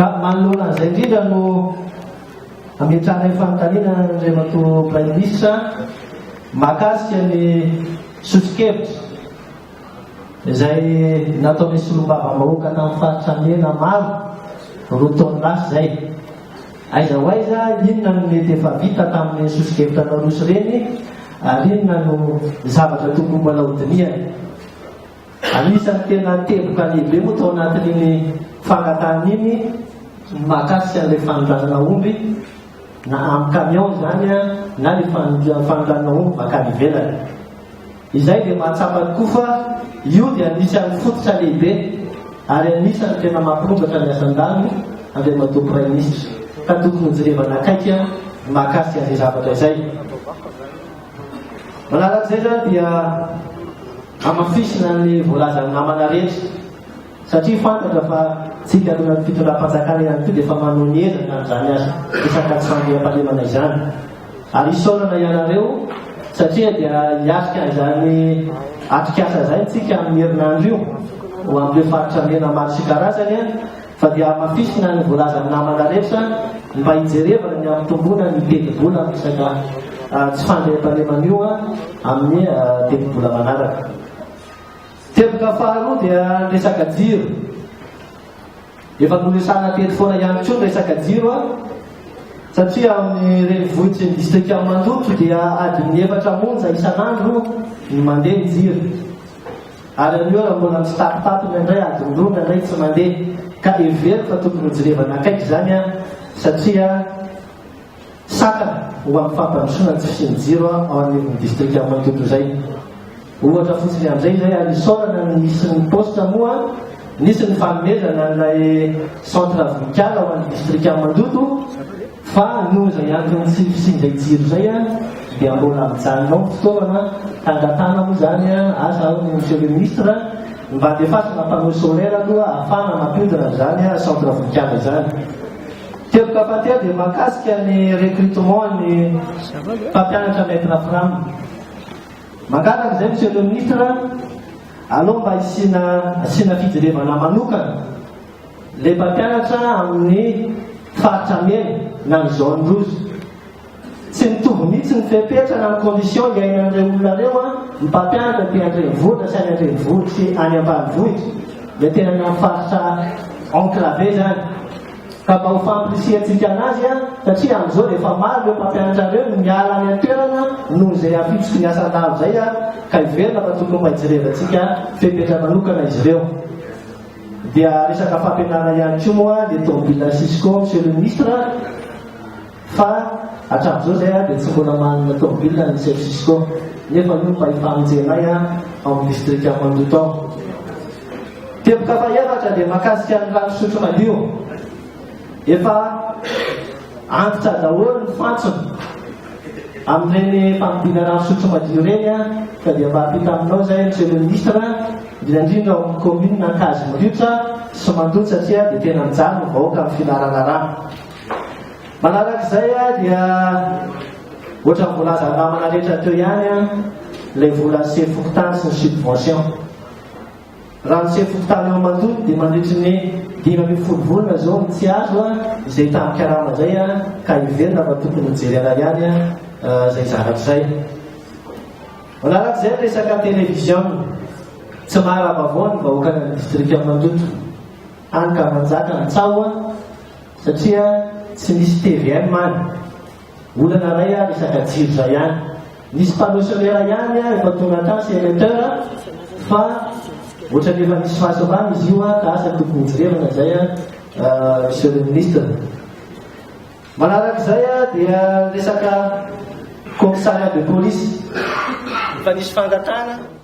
Ka manoloana an'izay indrindra no ametrahanay fanontaniana Andriamatoa Praiminisitra mahakasika ny soso-kevitra izay nataon'ny solombavambahoaka tamin'ny faritra mena maro roa taona lasa izay. Aiza ho aiza, inona no mety efa vita tamin'ireny soso-kevitra naroso ireny ary inona no zavatra tokony mbola hodinihana? Anisan'ny tena teboka lehibe moa tao anatin'iny fangatahana iny ny mahakasika an'ilay fanondranana omby na amin'ny camion izany na ny fanondranana omby mankany ivelany. Izay dia mahatsapa tokoa fa io dia anisan'ny fototra lehibe ary anisan'ny tena mampirongatra ny asan-daniny Andriamatoa Praiminisitra ka tokony hojerevana akaiky ny mahakasika an'izay zavatra izay. Manaraka izay izany dia hamafisina ny voalazan'ny namana rehetra satria fantatra fa tsika ato anaty fitondram-panjakana ihany koa dia efa manao ny ezaka amin'izany asa resaka tsy fandriampahalemana izany ary isaorana ianareo satria dia hiatrika an'izany atrikasa izany tsika amin'ny herinandro io ho amin'ireo faritra mena maro sy karazany Fa dia hamafisina ny voalazan'ny namana rehetra mba hijerevana ny hampitomboana ny tetibola amin'ny resaka tsy fandriampahalemana io amin'ny tetibola manaraka. Teboka faharoa dia ny resaka jiro. Efa noresahana teto foana ihany koa ny resaka jiro satria amin'ny renivohitry ny distrikan'i Mandoto dia adin'ny efatra monja isan'andro ny mandeha ny jiro. Ary anio raha mbola mitsitapitapy indraindray adiny roa indraindray tsy mandeha ka heveriko fa tokony hojerevana akaiky izany an satria sakana ho amin'ny fampandrosoana ny tsy fisian'ny jiro ao anivon'ny distrikan'i Mandoto izay. Ohatra fotsiny amin'izay izay ary isaorana ny nisy ny poste moa nisy ny fanomezana an'ilay centre Vohikala ho an'ny distrikan'i Mandoto Fa noho izay antony tsy fisian'izay jiro izay dia mbola mijanona ao ny fitaovana ka angatahana moa izany asa ao ny Monsieur le Ministre mba andefasana panneau solaire aloha ahafahana mampiodina an'izany centre vohikala izany. Teboka fahatelo dia mahakasika ny recrutement ny mpampianatra maître fram. Mangataka izay Monsieur le Ministre aleo mba hisiana asiana fijerevana manokana Ilay mpampianatra amin'ny faritra mena na ny zone rouge. Tsy mitovy mihitsy ny fepetra na ny condition iainan'ireo olona ireo an, ny mpampianatra aty an-drenivohitra sy any an-drenivohitra sy any ambanivohitra, ilay tena any amin'ny faritra enclavé izany. Ka mba ho fampirisihantsika anazy an, satria amin'izao dia efa maro ireo mpampianatra ireo no miala any an-toerana noho izay hafitsiky ny asan-dahalo izay an, ka heverina fa tokony mba hijerevantsika fepetra manokana izy ireo. Dia resaka fampianarana ihany koa moa le tomobile Cisco Monsieur le Ministre fa hatramin'izao zay dia tsy mbola manana tomobile ny chef Cisco nefa io mba hifamonjenay ao amin'ny distrika Mandoto ao. Teboka fahefatra dia mahakasika ny rano fisotro madio. Efa antitra daholo ny fantsona amin'ireny fampidina rano fisotro madio ireny ka dia mba hampita aminao izay Monsieur le Ministre Indrindra indrindra ao amin'ny commune Ankazomiriotra sy Mandoto satria dia tena mijaly ny vahoaka amin'ny filarana rano. Manarak'izay dia ohatran'ny voalazan'ny namana rehetra teo ihany ilay volan'ny sefo fokontany sy ny subvention. Raha ny sefo fokontany ao Mandoto dia mandritry ny 15 volana izao no tsy azo izay tambin-karama izay ka heverina fa tokony hojerena ihany izay zavatra izay. Manaraka izay ny resaka televiziona. Tsy mahara-baovao ny vahoakan'ny distrikan'i Mandoto. Hany ka manjaka ny tsaho satria tsy misy tvm any. Olana iray resaka jiro izay ihany. Nisy panneau solaire ihany efa tonga hatrany sy émetteur fa ohatran'ny efa nisy fahasoavana izy io ka asa tokony hojerevana izay Monsieur le Ministre. Manarak'izay dia ny resaka commissariat de police. Efa nisy fangatahana.